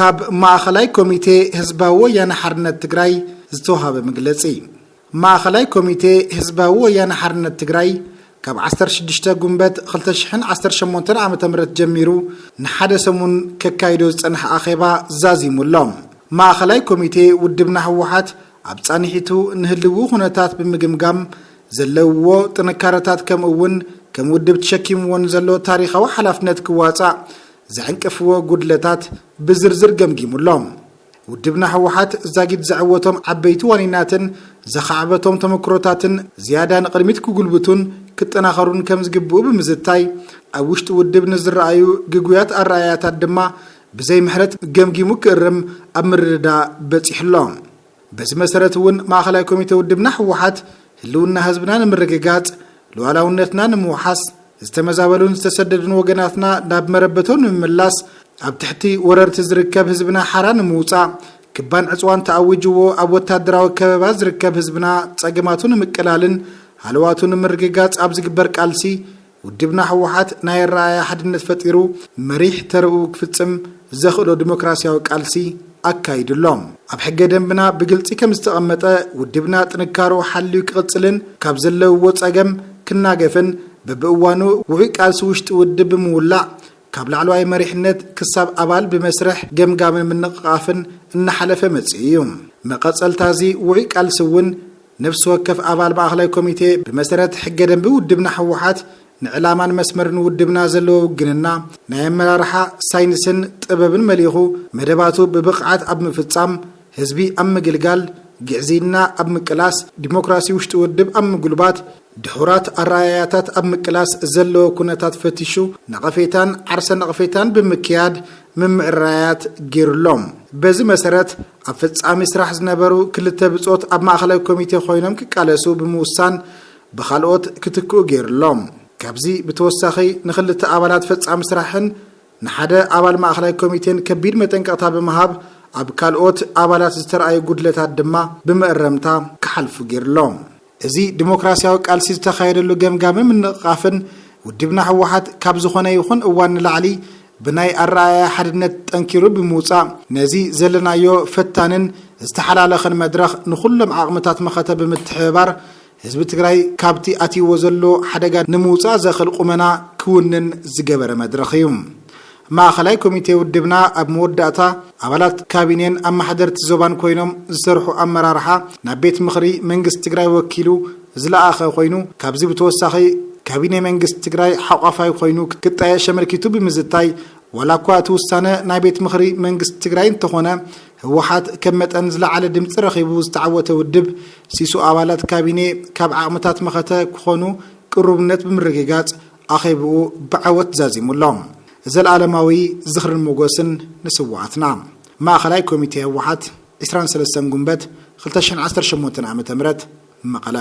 ካብ ማእኸላይ ኮሚቴ ህዝባዊ ወያነ ሓርነት ትግራይ ዝተዋሃበ መግለፂ። ማእኸላይ ኮሚቴ ህዝባዊ ወያነ ሓርነት ትግራይ ካብ ዓሰርተ ሽዱሽተ ጉንበት ክልተ ሽሕን ዓሰርተ ሸሞንተን ዓመተ ምህረት ጀሚሩ ንሓደ ሰሙን ከካይዶ ዝጸንሐ ኣኼባ ዛዚሙ ኣሎ። ማእኸላይ ኮሚቴ ውድብና ህወሓት ኣብ ጻንሒቱ ንህልዉ ኩነታት ብምግምጋም ዘለውዎ ጥንካረታት ከምኡ እውን ከም ውድብ ተሸኪምዎ ንዘሎ ታሪኻዊ ሓላፍነት ክዋጻእ ዘዕንቅፍዎ ጉድለታት ብዝርዝር ገምጊሙ ኣሎ። ውድብና ህወሓት ዛጊድ ዘዕወቶም ዓበይቲ ዋኒናትን ዘኻዕበቶም ተመክሮታትን ዝያዳ ንቕድሚት ክጉልብቱን ክጠናኸሩን ከም ዝግብኡ ብምዝታይ ኣብ ውሽጢ ውድብ ንዝረኣዩ ግጉያት ኣረኣእያታት ድማ ብዘይ ምሕረት ገምጊሙ ክእርም ኣብ ምርድዳእ በፂሑ ኣሎ። በዚ መሰረት እውን ማእኸላይ ኮሚቴ ውድብና ህወሓት ህልውና ህዝብና ንምርግጋፅ፣ ሉዓላውነትና ንምውሓስ፣ ዝተመዛበሉን ዝተሰደዱን ወገናትና ናብ መረበቶም ንምምላስ፣ ኣብ ትሕቲ ወረርቲ ዝርከብ ህዝብና ሓራ ንምውፃእ፣ ክባን ዕፅዋን ተኣዊጅዎ ኣብ ወታደራዊ ከበባ ዝርከብ ህዝብና ፀገማቱ ንምቅላልን ሃለዋቱ ንምርግጋፅ ኣብ ዝግበር ቃልሲ፣ ውድብና ህወሓት ናይ ኣረኣእያ ሓድነት ፈጢሩ መሪሕ ተርኡ ክፍፅም ዘኽእሎ ዲሞክራሲያዊ ቃልሲ ኣካይዱ ኣሎ። ኣብ ሕገ ደንብና ብግልፂ ከም ዝተቐመጠ ውድብና ጥንካሩ ሓልዩ ክቕፅልን ካብ ዘለውዎ ፀገም ክናገፍን በብእዋኑ ውዑይ ቃልሲ ውሽጢ ውድብ ብምውላዕ ካብ ላዕለዋይ መሪሕነት ክሳብ ኣባል ብመስርሕ ገምጋምን ምንቕቓፍን እናሓለፈ መፂኡ እዩ። መቐፀልታ እዚ ውዑይ ቃልሲ እውን ነፍሲ ወከፍ ኣባል ማእኸላይ ኮሚቴ ብመሰረት ሕገ ደንቢ ውድብና ህወሓት ንዕላማን መስመርን ውድብና ዘለዎ ውግንና ናይ ኣመራርሓ ሳይንስን ጥበብን መሊኹ መደባቱ ብብቕዓት ኣብ ምፍጻም፣ ህዝቢ ኣብ ምግልጋል፣ ግዕዝይና ኣብ ምቅላስ፣ ዲሞክራሲ ውሽጢ ውድብ ኣብ ምጉልባት፣ ድሑራት ኣረኣእያታት ኣብ ምቅላስ ዘለዎ ኩነታት ፈቲሹ ነቐፌታን ዓርሰ ነቐፌታን ብምክያድ ምምዕራያት ገይሩሎም። በዚ መሰረት ኣብ ፈጻሚ ስራሕ ዝነበሩ ክልተ ብጾት ኣብ ማእኸላይ ኮሚቴ ኮይኖም ክቃለሱ ብምውሳን ብኻልኦት ክትክኡ ገይሩሎም። ካብዚ ብተወሳኺ ንክልተ ኣባላት ፈጻሚ ስራሕን ንሓደ ኣባል ማእኸላይ ኮሚቴን ከቢድ መጠንቀቕታ ብምሃብ ኣብ ካልኦት ኣባላት ዝተረኣዩ ጉድለታት ድማ ብመእረምታ ክሓልፉ ገይሩሎም። እዚ ዲሞክራሲያዊ ቃልሲ ዝተኻየደሉ ገምጋምን ምንቕቓፍን ውድብና ህወሓት ካብ ዝኾነ ይኹን እዋን ንላዕሊ ብናይ ኣረኣእያ ሓድነት ጠንኪሩ ብምውፃእ ነዚ ዘለናዮ ፈታንን ዝተሓላለኸን መድረኽ ንኹሎም ዓቕምታት መኸተ ብምትሕብባር ህዝቢ ትግራይ ካብቲ ኣትይዎ ዘሎ ሓደጋ ንምውፃእ ዘኽእል ቁመና ክውንን ዝገበረ መድረኽ እዩ። ማእኸላይ ኮሚቴ ውድብና ኣብ መወዳእታ ኣባላት ካቢኔን ኣመሓደርቲ ዞባን ኮይኖም ዝሰርሑ ኣመራርሓ ናብ ቤት ምኽሪ መንግስቲ ትግራይ ወኪሉ ዝለኣኸ ኮይኑ፣ ካብዚ ብተወሳኺ ካቢኔ መንግስቲ ትግራይ ሓቋፋይ ኮይኑ ክጣየሽ ኣመልኪቱ ብምዝታይ፣ ዋላ እኳ እቲ ውሳነ ናይ ቤት ምኽሪ መንግስቲ ትግራይ እንተኾነ፣ ህወሓት ከም መጠን ዝለዓለ ድምፂ ረኺቡ ዝተዓወተ ውድብ፣ ሲሶ ኣባላት ካቢኔ ካብ ዓቕምታት መኸተ ክኾኑ ቅሩብነት ብምርግጋፅ ኣኼብኡ ብዓወት ዛዚሙ ኣሎ። ዘለኣለማዊ ዝኽርን ሞገስን ንስውኣትና። ማእኸላይ ኮሚቴ ህወሓት፣ ዕስራን ሰለስተን ጉንበት ክልተ ሽሕን ዓሰርተ ሸሞንተን ዓመተ ምህረት፣ መቐለ።